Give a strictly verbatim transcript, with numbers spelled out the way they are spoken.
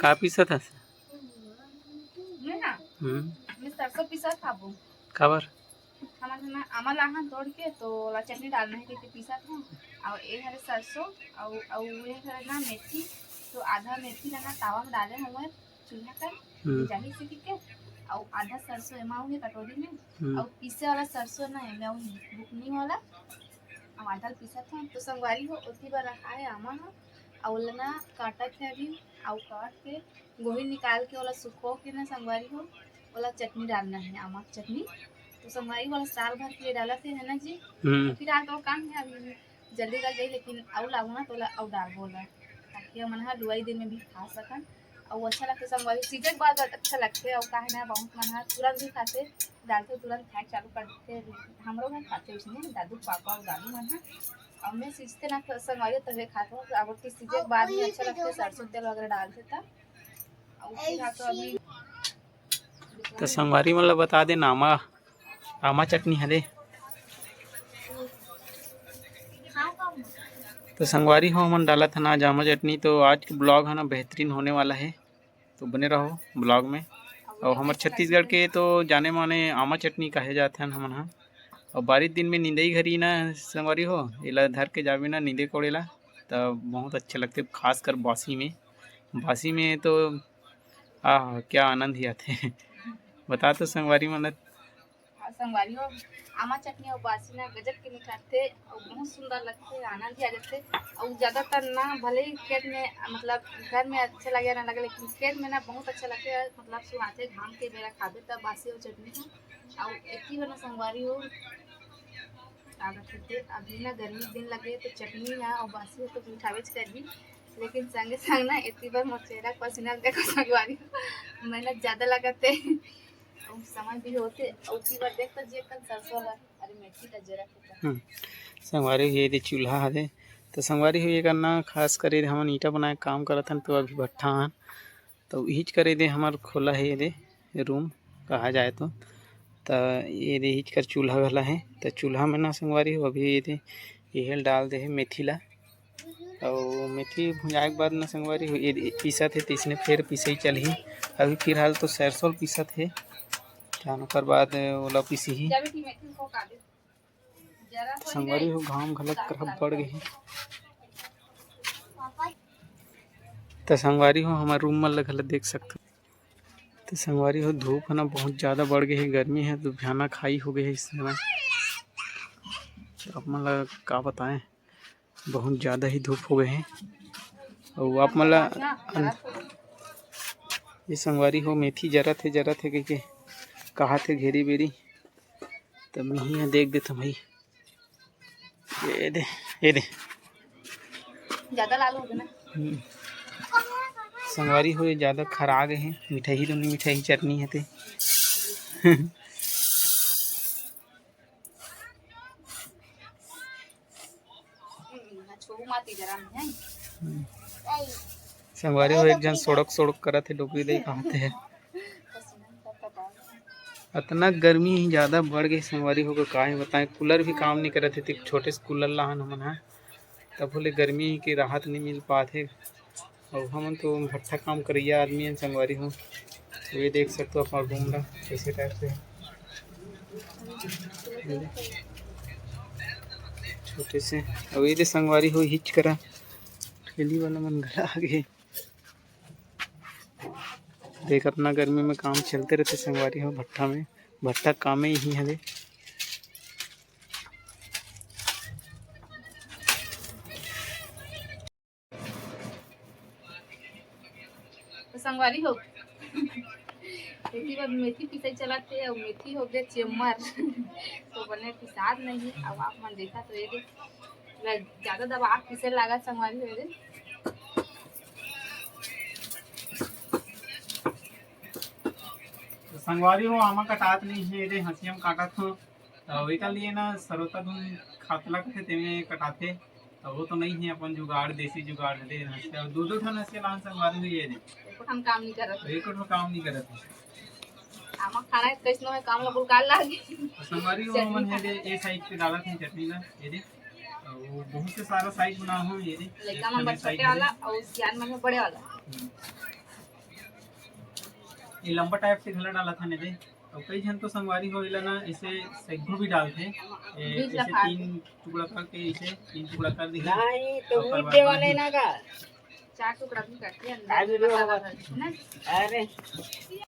का पीसत हस? मैं ना, हम्म, मैं सरसों पीसत खाबो। काबर? हमर ना आमा लाहन तोड़ के, तो ओला चटनी डालना है, क्योंकि पीसत हूँ। और ये हरे सरसों, और और ये हरे ना मेथी। तो आधा मेथी ला ना तावा में डाले हूँ चूल्हा कर, हम्म, जाही से के। और आधा सरसों एमा हुए कटोरी में, हम्म, और पीसे वाला सरसों ना एमा हुए बुकनी वाला। और आधा पीसत हूँ। तो संगवारी हो, ओती बर रखा है आमा ह, और ओला ना काटत है अभी। और काट के गोही निकाल के ओला सुखो के ना संगवारी हो, ओला चटनी डालना है, आमा के चटनी। तो संगवारी हो, ओला साल भर के लिए डालत है, है ना जी? हम्म, फिलहाल तो काम है, अभी जल्दी कर जाई, लेकिन अउ लागू ना तो ओला अउ डालबो ओला, ताकि हमन ह लुआई दिन में भी खा सकन। अउ अच्छा लगथे संगवारी, सीजे के बाद अच्छा लगथे। अउ काहे ना बहुत मन ह तुरंत भी खाथे, डालथे तुरंत खाए चालू कर देथे। हमरो घर खाथे उसने दादू पापा अउ दादू मन ह। अउ मैं सीजते ना संगवारी तभे खात हूँ, अब ओती सीजे के बाद भी अच्छा लगथे, सरसों तेल वगैरह डालथे त। अउ फिलहाल तो अभी तो संगवारी मन ला बता दे, आमा आमा चटनी हरे। तो संगवारी हो, हमन डालत हन आज आमा चटनी। तो आज के ब्लॉग है ना बेहतरीन होने वाला है, तो बने रहो ब्लॉग में। और हमर छत्तीसगढ़ के तो जाने माने आमा चटनी कहे जाथे हमन ह। और बारिश दिन में निंदई घरी ना संगवारी हो, एला धर के जाबे ना निंदे कोड़े ला, त बहुत अच्छा लगथे, खासकर बासी में। बासी में तो आह, क्या आनंद ही आथे। बता तो संगवारी मन। हाँ, संगवारी हो, आमा चटनी अउ बासी ना गजब के मिठाथे अउ बहुत सुंदर लगथे, आनंद ही आ जाथे। अउ ज्यादातर ना भले ही खेत में, मतलब घर में अच्छा लगे ना लगे, लेकिन खेत में ना बहुत अच्छा लगथे, मतलब सुहाथे घाम के बेरा खाबे तब बासी अउ चटनी हो। अउ एती बर ना संगवारी हो, का कथे, अभी ना गर्मी के दिन लगे तो चटनी ना अउ बासी हो तो मिठावेच करही, लेकिन संगे संग ना एती बर मोर चेहरा के पसीना देखो संगवारी हो, मेहनत ज्यादा लगथे। अउ समय भी होथे, अउ की बार देख तो जे कन सरसों ला, अरे मेथी ला जरा के हम्म, संगवारी हो, ये दे चूल्हा हरे। तो संगवारी हो, ये करना खास करे हमन ईटा बनाए के काम करत हन, तो अभी भट्ठा हन, तो इहिच करे दे हमर खोला है ये दे रूम कहा जाए तो। तो ये दे इहिच कर चूल्हा घला है। तो चूल्हा में ना संगवारी हो, अभी ये दे ये डाल दे है मेथी ला। अउ मेथी भुंजाए के बाद न संगवारी हो, ए, ए, पीसत हे, तइसने फेर पीसई चलही। अभी फिलहाल तो सरसों पीसत हे, जान ओकर बाद ओला पीसही। संगवारी हो, घाम घलक करब बढ़ गे हे। त संगवारी हो, हमर रूम मन ल घलक देख सकथो। त संगवारी हो, धूप ह ना बहुत ज्यादा बढ़ गे हे, गर्मी हे तो भयानक हाई हो गे हे इस समय। आप मन ल का बताएं, बहुत ज्यादा ही धूप हो गे हे। अउ आप मन ला अन-, ये संगवारी हो, मेथी जरत हे, जरत हे कहिके कहत हे घेरी बेरी, त मिही ह देख देथन भाई। ये दे, ये दे। ज्यादा लाल हो गे ना। हम्म। संगवारी हो, ये ज्यादा खरा गे हे, मिठाही तो नहीं, मिठाही चटनी हे ते। छू माती जरा में है। संगवारी हो, एक झन सोड़क सोड़क करत हे, डोकरी दे कहत हे। अतना गर्मी ही ज्यादा बढ़ गे संगवारी हो, का ही बताएं, कूलर भी काम नहीं करत हे, ते छोटे से कूलर लाहन हमन ह, तभो ले गर्मी के राहत नहीं मिल पात हे। अउ हमन तो भट्ठा काम करइया आदमी हन संगवारी हो, ये देख सकथो अपन रूम ला कैसे टाइप से हे, छोटे से। अउ ये दे संगवारी हो, हिच करा ठेली वाला मन घला आ गे। देख, अतना गर्मी में काम चलते रहिथे संगवारी हो, भट्ठा में, भट्ठा कामे इही हवे। तो संगवारी हो, एती बर मेथी पिसई चलत हे, अउ मेथी हो गे चेम्मर, तो बने पिसात नहीं। अब आप मन देखा तो ये दे, ज्यादा दबा के पीसे लागत संगवारी हो गे। तो संगवारी हो, आमा कटात नहीं हे, ये दे हंसिया में काटत हो। तो एकर लिए ना सरोता धुन खातला कथे, तेमे कटाथे। तो वो तो नहीं है अपन जुगाड़, देसी जुगाड़ है, दे हंसिया, दो दो ठन हंसिया लान संगवारी हो ये दे। एको ठन काम नहीं करत। तो एको ठन काम नहीं करत है। आमा खाना कैसनो है, काम ला बुलकार लागे। तो संगवारी हो, मन है दे, ए साइड पे डालत है चटनी ला, ये दे। वो बहुत से सारा साइज बनाए हों ये दे। लइका मन बर छोटे वाला अउ सियान मन बर बड़े वाला। ये लंबा टाइप से घला डालत हन ये दे। अउ कई झन तो संगवारी हो एला ना ऐसे सेग्गो भी डालथे। ए, बीच ला ऐसे फाड़ तीन टुकड़ा करके ऐसे तीन टुकड़ा कर दिही। नहीं तो ओकर ईट बाद देवाले में ना का। चार टुकड़ा भी करके काजू अंदर भी मसाला होगा। भर देथे ना। अरे